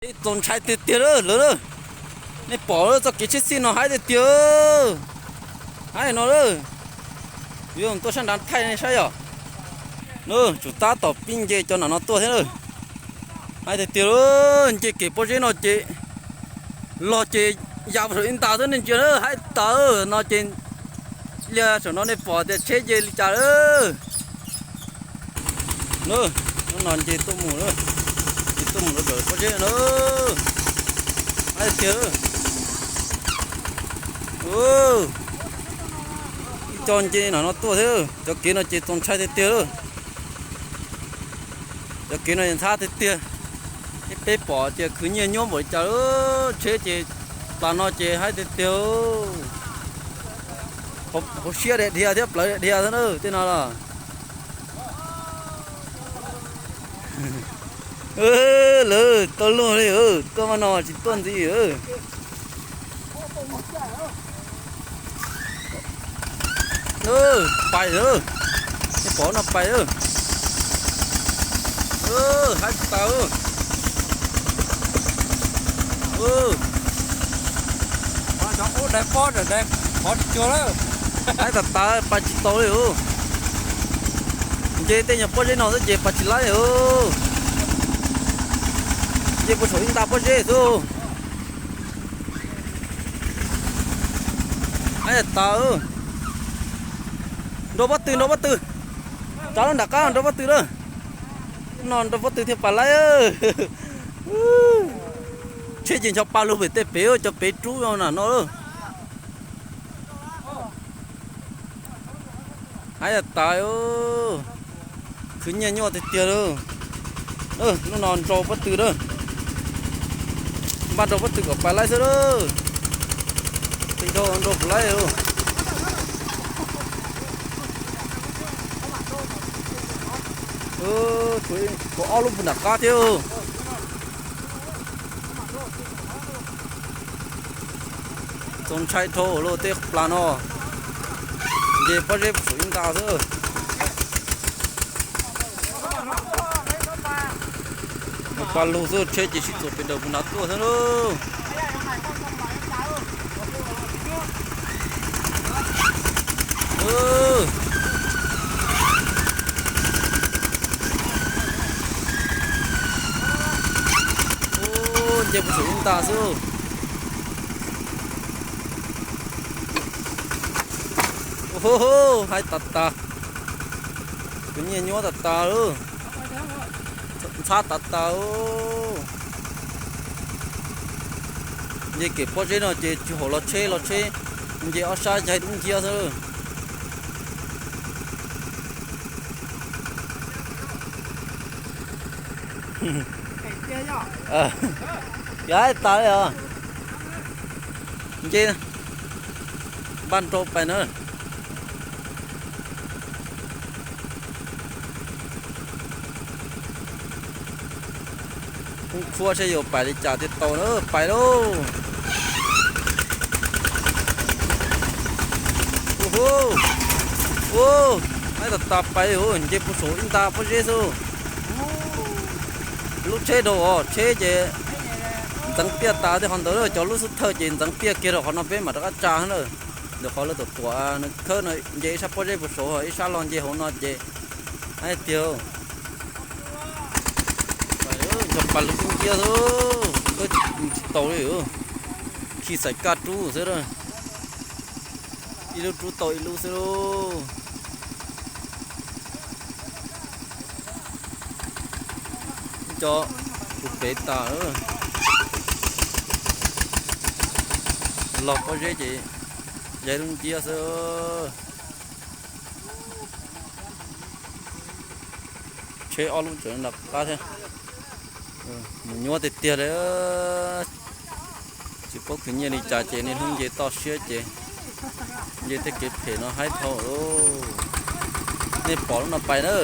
Txaus ntshai tiag tiag lawm lawm. Nej pom txoj kev tsheb xij no haib tiag tiag. Haib no lawm. Yuav tuaj sab nrad thaij nej saib yom. Tsum tab tom pib nce cov nram no tuaj thiab lawm. Haib tiag tiag lawm, nce kev pob zeb no ces los ces ya saum ib nta xwb nej ntsia na, haib tas no ces liag saum no nej pom tias tsheb nce li cas lawm. Hnub no nce tuaj mus, nce tuaj mus rau pob zeb na. Haib tiag. Ib co nce no no tuaj thiab, cov kev no ces txaus ntshai tiag tiag. Cov kev no ntxhab tiag tiag. Peb pom tias khwv nyiaj nyuab npaum li cas, tsheb ces plas no ces haib tiag tiag. Hauv siab dhia dhia thiab plawv dhia dhia xwb na tej no los. Lawv tau luag li, tuaj mas no tsis tuaj ntxiv. Pais, nej pom no pais. Haib tas. Cov ub dai pob dai qhov tsis cuag lawm. Haib tas tas pais tsis tau li. Nce tej nyuag pob zeb no xwb ces pais tsis laib li. Nce puag saum ib nta pob zeb xwb. Haib tas. Nrau pob tw, nrau pob tw. Tsav lub nram qab nrau pob tw lawm. No nrau pob tw thiaj pais laib. Tsheb ces ncho pa lug pem tej pem, cov pem rub na no. Haib tas. Khwv nyiaj nyuaj tiag tiag li. Lub no nrau pob tw lawm. Npaj nrau pob tw kom pais laib xwb lawm. Tej nrau nrau puas laib. Tshuav ob lub puag nram qab thiab. Txaus ntshai dhau lawm tej plas no. Nce pob zeb puag saum ib nta xwb. Ncho pa lug xwb, tsheb ces sib txuas pem daws puag nrad tuaj xwb lauj. Nce puag saum ib nta xwb. Haib tas tas. Khwv nyiaj nyuaj tas tas lauj. Ntxhab tas tas. Nce kev pob zeb no ces tsis haum los tsheb, los tsheb nce ob sab yaig dub nciab xwb. Yog tas li os. Nce, npaj nrau pais na. Kub khuab saib yuav pais li cas thiaj tau na, pais lauj. Ub, haib tas tas pais, nce puag saum ib nta pob zeb xwb. Lub tsheb dhau os, tsheb ces ntxeev piaj tas tej qhov ntawd, cov lub xub thawj ces ntxeev piaj kiag rau qhov no peb mam rov qab tsa na. Ntawm qhov lawv tuam tuam nws khawb no nce ib sab pob zeb puag saud, ib sab los nce hauv no ces haib tiag. Ncho pa lug dub nciab xwb, khawb tsis tau li, khi xaim kaj rub xwb, ib lub rub tau ib lub xwb lauj. Cov tus pem tas, los pob zeb ces yaig dub nciab xwb. Tsheb ob lub tseem nram qab thiab. Mus nyuaj tiag tiag li. Tsis paub khwv nyiaj li cas ces niaj hnub nce toj siab ces nce tej kev phem no haib dhau. Nej pom lub no pais na.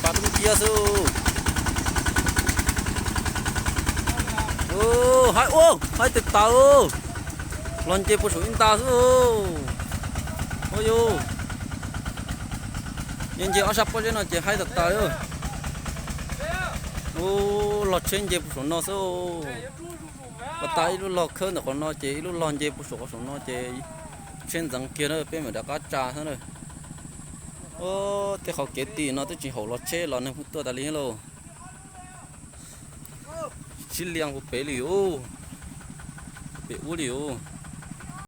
Pab dub nciab xwb. Ub, Haib ua, haib tes taw, los nce puag saum ib nta xwb. Ua yus, nce nce ob sab pob zeb no ces haib tas tas. Ub, log tsheb nce puag saum no xwb. Pas tas ib lub log khawb ntawm qhov no ces ib lub log nce puag saum qhov saum no ces tsheb ntxeev kiag na, peb mam rov qab tsa xwb na. Ub, tej qhov kev ti no twb tsis haum los tsheb los neeg kuj tuaj tas li lauj. Tsis lias puag pem li os, pem ub li os.